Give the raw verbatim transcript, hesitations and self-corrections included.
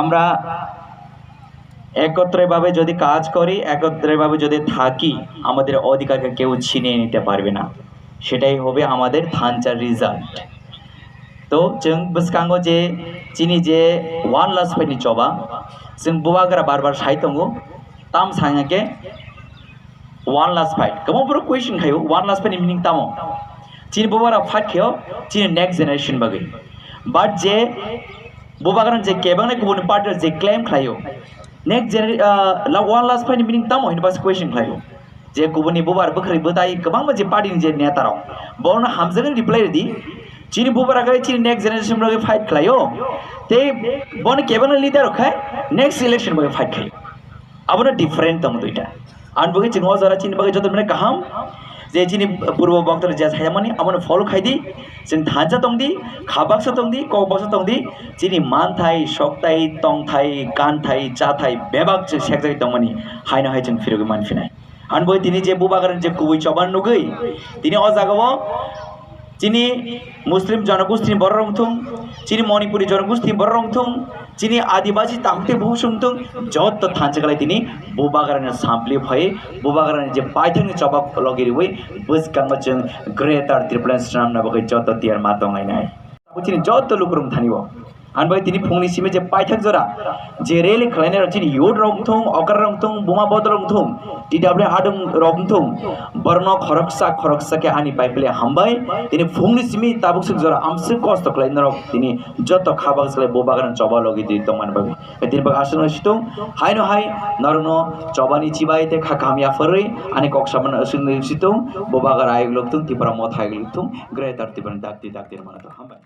আমরা একত্রেভাবে যদি কাজ করি, একত্রেভাবে যদি থাকি, আমাদের অধিকারকে কেউ ছিনিয়ে নিতে পারবে না। সেটাই হবে আমাদের ধানচার রেজাল্ট। তো, chwng bwskango je chini je One Last Fight ni choba, chwng bubagra bar bar sai tongo, tam sa hwnkhe One Last Fight. Kwbangma borok question khaio, One Last Fight ni meaning tamo? Chini bubagra fight khaio chini next generation bagwi. But je bubagra je kebangni kubuni party je claim khlaio, next gener-, ah, la-, One Last Fight ni meaning tamo hinwi bas question khlaio. Je kubuni bubar bwkhwrwi bwtai kwbangma je party ni je neta rok, borokno hamjakgwi reply rwdi. Chini bubagra khe chini next generation bagwi fight khlaio, tei bono kebangni leader rok khe next election bagwi fight khlaio. Abono different tong duita. Ani bagwi chwng o jora chini bagwi joto mane kaham je chini purbo boktor je sayamani abono follow khaidi, chwng thansa tongdi, khabaksa tongdi, kokbaksa tongdi, chini manthai, sokthai, tongthai, kanthai, chathai bebak chwng sekjagwi tongmani haino hai chwng phirogwi manphinai. Ani bagwi tini je bubagrani je kubui choban nugwi tini o jagao chini Muslim jonogostini borok wngthung, chini Manipuri jonogostini borok wngthung, chini Adibasi takhuk tei bukhuk wngthung, joto thansa khlai tini bubagrani sampli phai bubagrani je paithakni choba logi riwi bwskango chwng Greater Tipraland swnamna bagwi joto tiyar ma tonglainai. Abo chini joto lukurok thani o. Ani bai tini phungni simi je paithak jora, je rally khlainai rok chini youth rok wngthung, okra rok wngthung, buma bodol rok wngthung, T W R rok wngthung, borokno khoroksa khoroksa khe ani pai pele hambai. Tini phungni simi tabuk swk jora amswk kosto khlai norok tini joto khabak salai bubagrani choba logi di tongmani bagwi. Tini bagwi aswkno situng, haino hai norokno chobani chibai tei kha kaham yapharwi ani kok samano aswkno situng, bubagra ayuk lokthung, Tipra motha ayuk lokthung, Greater Tipraland dakti dakti rwmano hambai.